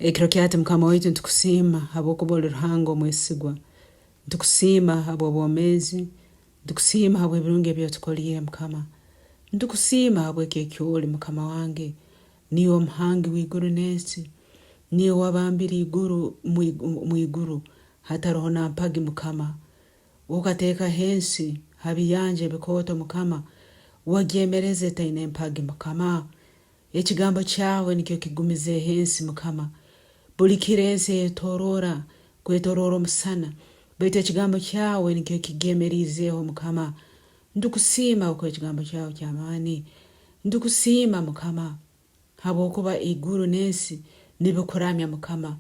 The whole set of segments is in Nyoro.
Ekiro kyati Mukama waitu nitukusiima habwokuba oli Ruhanga omwesigwa. Nitukusiima habw'obwomeezi, nitukusiima habw'ebirungi ebi otukoliire Mukama. Nitukusiima habw'eki eki oli Mukama wange. Niiwe omuhangi w'iguru n'ensi. Niiwe wabambire iguru mwiguru hataroho na mpagi Mukama. Okateekaho ensi ha biyanja ebikooto Mukama, wagyemereza etaine mpagi Mukama. Ekigambo kyawe nikyo kigumizeeho ensi, Mukama. Buli kiro ensi eyetoroora kwetoroora omusana, baitu ekigambo kyawe nikyo kigyemeriizeeho, Mukama. Ntukusiima habwokuba ekigambo kyawe ky'amaani. Ntukusiima, Mukama, habwokuba iguru n'ensi nibikuramya, Mukama.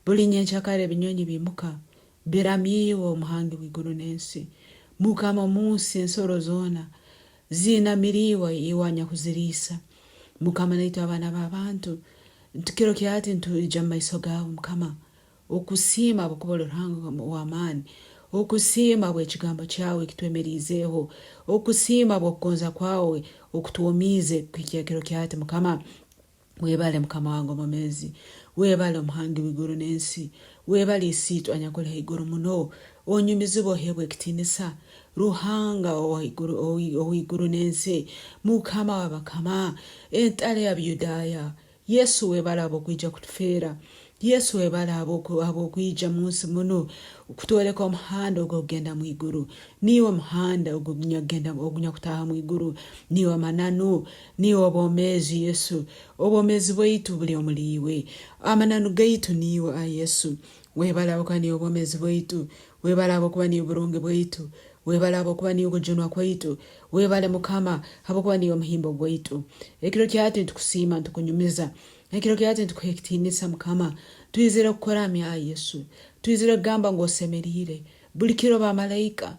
Buli nyenkyakara ebinyonyi biimuka, biramya iwe Omuhangi w'iguru n'ensi. Mukama, omu nsi ensoro zoona Ziinamiriiwe iwe anyakuziriisa. Mukama naitwe abaana b'abantu, kiro kya hati nitwija mumaiso gaawe Mukama, okukusiima habwokuba oli Ruhanga ow'amaani, okukusiima habw'ekigambo kyawe ekitwemeriizeeho, okukusiima habw'okugonza kwawe okutwomiize kuhikya kiro kya hati Mukama. Webale Mukama wange omwomezi, webale omuhangi w'iguru n'ensi, webale Isiitwe anyakuli haiguru muno, onyumizibwe oheebwe ekitiinisa, Ruhanga ow'iguru n'ensi, Mukama w'abakama, Entale ya Buyudaaya. Yesu webale habw'okwija kutufeera. Yesu webale habw'okwija munsi munu kutwoleka omuhanda ogw'okugenda mwiguru. Niiwe muhanda ogunyakutaaha mwiguru, niiwe mananu, Niiwe obwomeezi Yesu, obwomeezi bwaitu buli omuli iwe. Amananu gaitu niiwe, ai Yesu. Webale habwokuba niiwe obwomeezi bwaitu, webale habwokuba niiwe burungi bwaitu, webale habwokuba niiwe kujunwa kwaitu, webale Mukama habwokuba niiwe muhimbo gwaitu. Ekiro kya hati nitukusiima, nitukunyumiza. Ekiro kya hati nitukuha ekitiinisa Mukama. Twizire kukuramya, ai Yesu. Twizire kugamba ngu osemeriire. Buli kiro bamalaika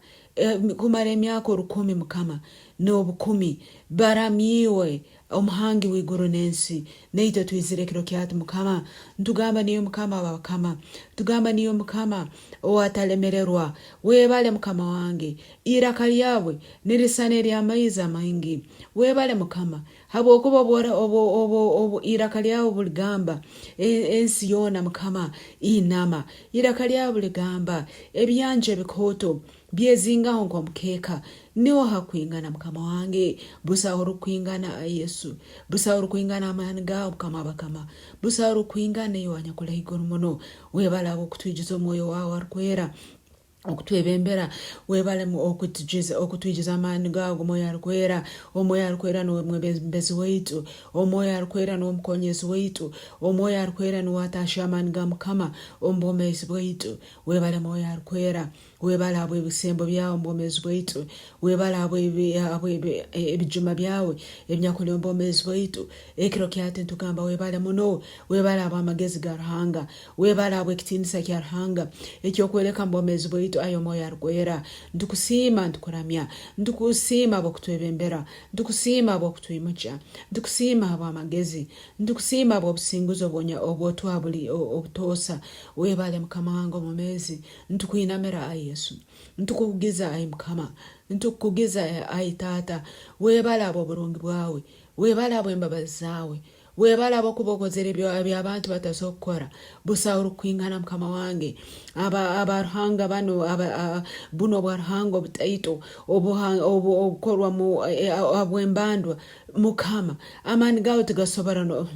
kumara emyaka orukumi Mukama, n'obukumi, baramya iwe, Omuhangi w'iguru n'ensi. Naitwe twizire ekiro kya hati Mukama, ntugamba niiwe Mukama w'abakama, tugamba niiwe Mukama ow'atalemererwa. Webale Mukama wange, iraka lyawe nirisana ery'amaizi amaingi. Webale Mukama, habwokuba obu iraka lyawe obu ligamba, ensi yoona Mukama inama. Iraka lyawe ligamba, ebiyanja ebikooto Byezingaho nk'omukeeka. Nooha kwingana Mukama wange? Busaho orukwingana, ai Yesu. Busaho orukwingana amaani gaawe, Mukama w'abakama. Busaho orukwingana iwe anyakuli haiguru muno. Webale habw'okutwijuza omwoyo waawe arukwera okutwebembera. Webale okutwijuza amaani gaawe ag'omwoyo arukwera. Omwoyo arukwera nuwe mwebembezi waitu. Omwoyo arukwera nuwe mukonyezi waitu. Omwoyo arukwera nuwe atahya amaani ga Mukama omu bwomeezi bwaitu. Webale Mwoyo arukwera. Webale habw'ebisembo byawe omu bwomeezi bwaitu. Webale habw'ebijuma byawe ebinyakuli omu bwomeezi bwaitu. Ekiro kya hati nitugamba webale muno. Webale habw'amagezi ga Ruhanga. Webale habw'ekitiinisa kya Ruhanga eky'okwoleka omu bwomeezi bwaitu, ai Omwoyo Arukwera. Nitukusiima, nitukuramya. Nitukusiima habw'okutwebembera. Nitukusiima habw'okutwimukya. Nitukusiima habw'amagezi. Nitukusiima habw'obusinguzi obw'otuha buli obutoosa. Webale Mukama wange omwomeezi. Ntukwinamira, ai Yesu. Ntukukugiza, ai Mukama. Ntukukugiza, ai Taata. Webale habw'oburungi bwawe. Webale habw'embabazi zaawe. Webale habwokuba okozere eby'abantu batasobora kukora. Busaho orukukwingana Mukama wange. Aba aba ruhanga banu aba bunu obwa ruhanga obutaito obukorwa mu habw'embandwa Mukama, amaani gawe tigasobora no,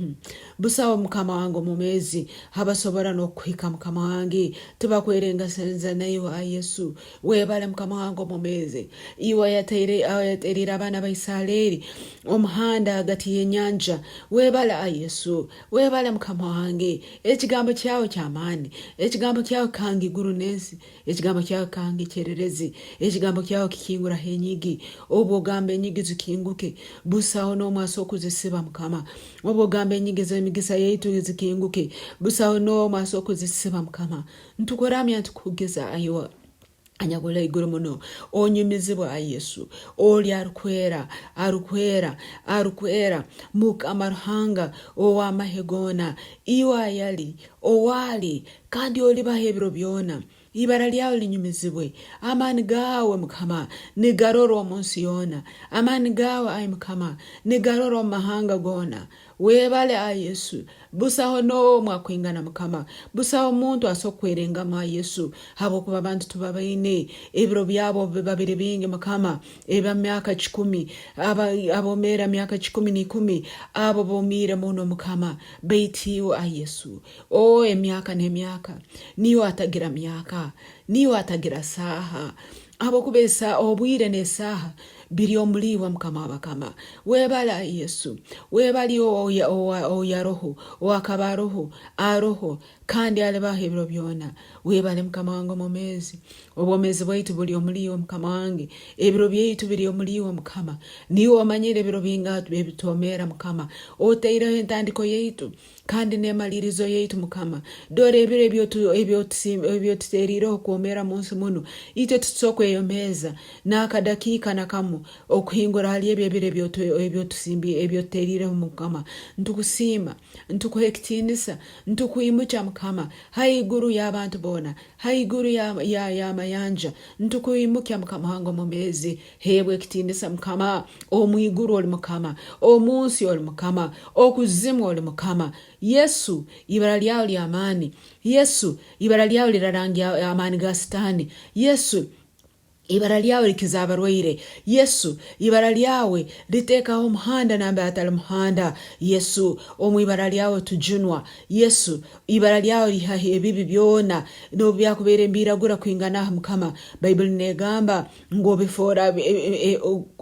busaho Mukama wange omwomezi habasobora nokukuhika Mukama wange, tibakwerengasaniza naiwe ai Yesu. Webale Mukama wange omwomezi, iwe ayateriire abaana ba Isareri omuhanda hagati y'enyanja. Webale ai Yesu, webale Mukama wange, ekigambo kyawe ky'amaani, ekigambo kyawe kikanga iguru n'ensi. Ekigambo kyawe kikanga ekyererezi, ekigambo kyawe kikinguraho enyigi. Obu ogamba enyigi zikinguke, busaho n'omu asobora kuzisiba, Mukama. Obu ogamba enyigi z'emigisa yaitu zikinguke, busaho n'omu asobora kuzisiba, Mukama. Ntukuramya, ntukukugiza, ai anyakuli haiguru muno. Onyumizibwe, ai Yesu. Oli arukwera, arukwera, arukwera, Mukama Ruhanga ow'amahe goona, iwe ayali, owaali, Kandi olibaho ebiro byona. Ibara lyawe linyumizibwe. Amaani gaawe, Mukama, nigarorwa omu nsi yoona. Amaani gaawe, ai Mukama, nigarorwa omu mahanga goona. Webale ai Yesu. Busaho n'omu akwingana Mukama. Busaho muntu asobora kukwerengamu ai Yesu, habwokuba abantu tubabaine ebiro byabo obu biba biri bingi Mukama, ebamyaka kikumi, abomeera myaka kikumi n'ikumi, abo bomiire muno Mukama. Baitu iwe ai Yesu, oo emyaka n'emyaka, niiwe atagira myaka, niiwe atagira saaha, habwokuba obwire n'esaaha biri omuli iwe Mukama w'abakama. Webale ai Yesu, webale iwe oyaroho, owakaba aroho, aroho, kandi alibaho ebiro byona. Webale Mukama wange omwomeezi, obwomeezi bwaitu buli omuli iwe Mukama wange, ebiro byaitu biri omuli iwe Mukama. Niiwe omanyire ebiro bingaha ebitwomeera Mukama, otaireho entandiko yaitu kandi n'emaliirizo yaitu Mukama. Dora ebiro eby'otuteriireho kwomeera mu nsi munu, itwe titusobora kweyomeeza n'akadakiika na kamu okuhingura hali ebi ebiro eby'otuteriireho Mukama. Ntukusiima, ntukuha ekitiinisa, ntukwimukya Mukama haiguru y'abantu boona, haiguru y'amayanja, ntukwimukya Mukama wange omwomeezi. Heebwa ekitiinisa Mukama, omu iguru oli Mukama, omu nsi oli Mukama, okuzimu oli Mukama. Yesu, ibara lyawe ly'amaani. Yesu, ibara lyawe lirarangya amaani ga Sitaani. Yesu, ibara lyawe likiza abarwaire. Yesu, ibara lyawe liteekaho omuhanda nambere hatali muhanda. Yesu, omu ibara lyawe tujunwa. Yesu, Ibara lyawe liihaho ebibi byona, n'obu byakubaire nibiiragura kwinganaha Mukama. Baibuli n'egamba ngu obifoora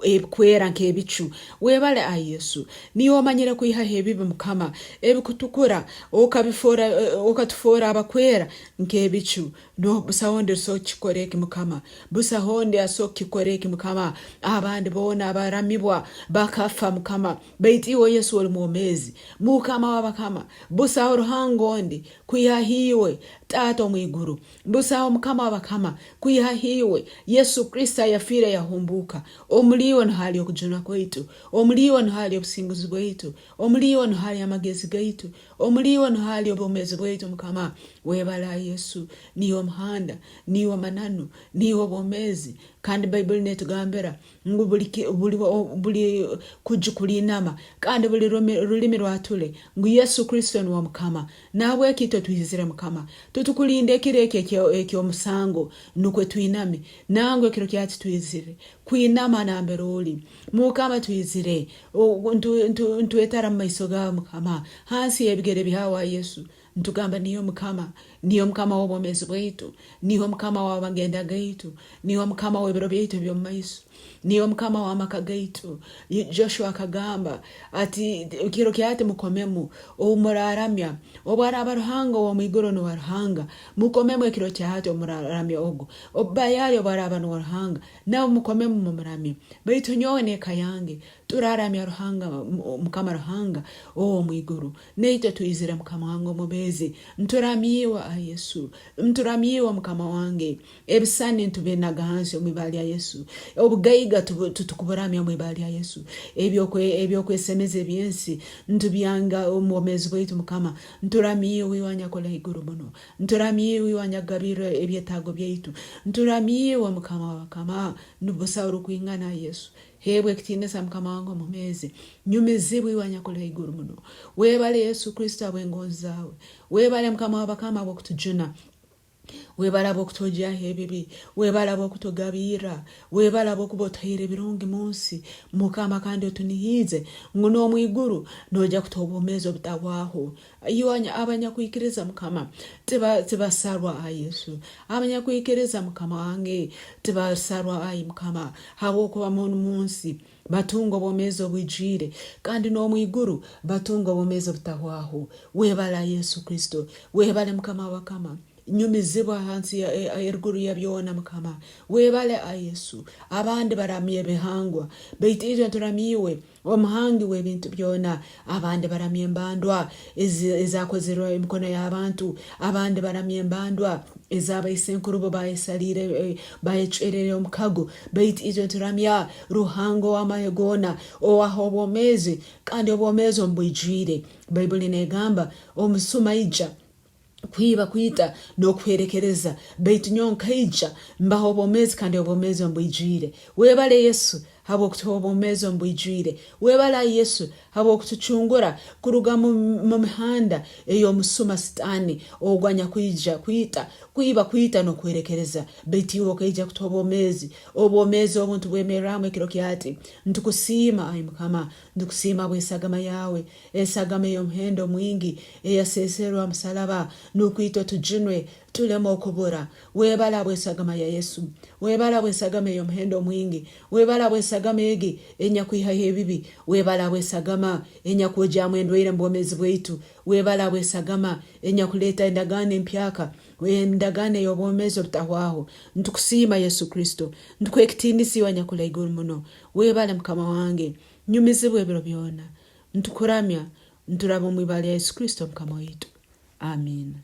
ebikwera nk'ebicu. Webale ai Yesu. Niiwe omanyire kwihaho ebibi Mukama, ebikutukura okabifoora okatufoora abakwera nk'ebicu. No busaho ondi asobora kukikora eki Mukama. Busaho ondi asobora kukikora eki Mukama. Abandi boona abaramibwa bakafa Mukama. Baitu iwe Yesu oli mwomeezi, Mukama w'abakama. Busaho Ruhanga ondi kwihaho iwe, Taata omu iguru. Busaho Mukama w'abakama kwihaho iwe, Yesu Kristo ayafiire yahumbuuka. Omuli iwe nuho hali okujunwa kwaitu. Omuli iwe nuho hali obusinguzi bwaitu. Omuli iwe nuho hali amagezi gaitu. Omuli iwe nuho hali obwomeezi bwaitu Mukama. Webale ai Yesu. Niiwe omuhanda, niiwe mananu, niiwe obwomeezi. Kandi Baibuli netugambira ngu buli kuju kuliinama, kandi buli rulimi rwature ngu Yesu Kristo nuwe Mukama. Nahabweki itwe twizire Mukama, titukulinda ekiro eki eky'omusango nukwo twiname, nangwa ekiro kyakyo twizire kwinama nambere oli. Mukama twizire, ntwetara mu maiso gawe Mukama, hansi y'ebigere byawe ai Yesu, Ntugamba niiwe Mukama, niiwe Mukama w'obwomeezi bwaitu, niiwe Mukama w'amagenda gaitu, niiwe Mukama w'ebiro byaitu eby'omu maiso, niiwe Mukama w'amaka gaitu. Joshua akagamba ati, Kiro kya hati mukomemu ou muraramya, obu araaba Ruhanga ow'omu iguru nuwe Ruhanga, mukomemu ekiro kya hati obu muraramya ogu. Bayali obu araaba nuwe Ruhanga, nawe mukomemu mumuramye. Baitu nyowe n'eka yange turaramya Ruhanga, Mukama Ruhanga ow'omu iguru. Naitwe twizire Mukama wange omubeezi, nturamya iwe ai Yesu, nturamya iwe Mukama wange. Ebisani ntubinaga hansi omu ibara lya Yesu, obugaiga tutukuburamya omu ibara lya Yesu, ebyokwesemeza eby'ensi ntubyanga omu bwomeezi bwaitu Mukama. Nturamya iwe, iwe anyakuli haiguru muno, nturamya iwe, iwe anyakugabirra ebyetaago byaitu, nturamya iwe Mukama w'abakama, busaho orukwingana ai Yesu. Heebwa ekitiinisa Mukama wange omumeezi. Nyumizibwa iwe anyakuli haiguru muno. Webale Yesu Kristo habw'engonzi zaawe. Webale Mukama w'abakama habw'okutujuna. Webale habw'okutwogyaho ebibi. Webale habw'okutugabirra. Webale habw'okuba otuhaire ebirungi mu nsi Mukama kandi otunihiize ngu n'omu iguru noija kutuha obwomeezi obutahwaho. Iwe abanyakwikiriza Mukama tibasarwa ai Yesu. Abanyakwikiriza Mukama wange tibasarwa ai Mukama, habwokuba munsi batunga obwomeezi obwijwire kandi n'omu iguru batunga obwomeezi obutahwaho. Webale ai Yesu Kristo, webale Mukama w'abakama. Nyumizibwa hansi eruguru ya byona Mukama. Webale ai Yesu. Abandi baramya ebihangwa, baitu itwe turamya iwe Omuhangi w'ebintu byona. Abandi baramya embandwa ezakozerwe emikono y'abantu, abandi baramya embandwa ez'abaisenkurubo bayesaliire bayecwerere omukago, baitu itwe turamya Ruhanga ow'amahe goona, owaha obwomeezi kandi obwomeezi omu bwijwire. Baibuli n'egamba, Omusuma aija kwiba, kwita, n'okuhwerekereza, baitu nyowe nkaija mbahe obwomeezi kandi obwomeezi omu bwijwire. Webale Yesu habw'okutuha obwomeezi omu bwijwire. Webale ai Yesu habw'okutucungura kuruga mu mihanda ey'omusuma Sitaani ogu anyakwija kwita, kwiba, kwita n'okuhwerekereza. Baitu iwe okaija kutuha obwomeezi, obwomeezi obu ntubwemerramu ekiro kyati. Ntukusiima ai Mukama, ntukusiima habw'esagama yawe, esagama ey'omuhendo mwingi eyaseeserwe ha musalaba nukwo itwe tujunwe tuleme okubura. Webale habw'esagama ya Yesu. Webale habw'esagama ey'omuhendo omwingi. Webale habw'esagama egi enyakwihaho ebibi. Webale habw'esagama enyakwogyamu endwaire omu bwomeezi bwaitu. Webale habw'esagama enyakuleeta endagaano empyaka, endagaano ey'obwomeezi obutahwaho. Ntukusiima Yesu Kristo. Ntukuha ekitiinisa iwe anyakuli haiguru muno. Webale Mukama wange. Nyumizibwa ebiro byona. Ntukuramya nturaba omu ibara lya Yesu Kristo Mukama waitu. Amiina.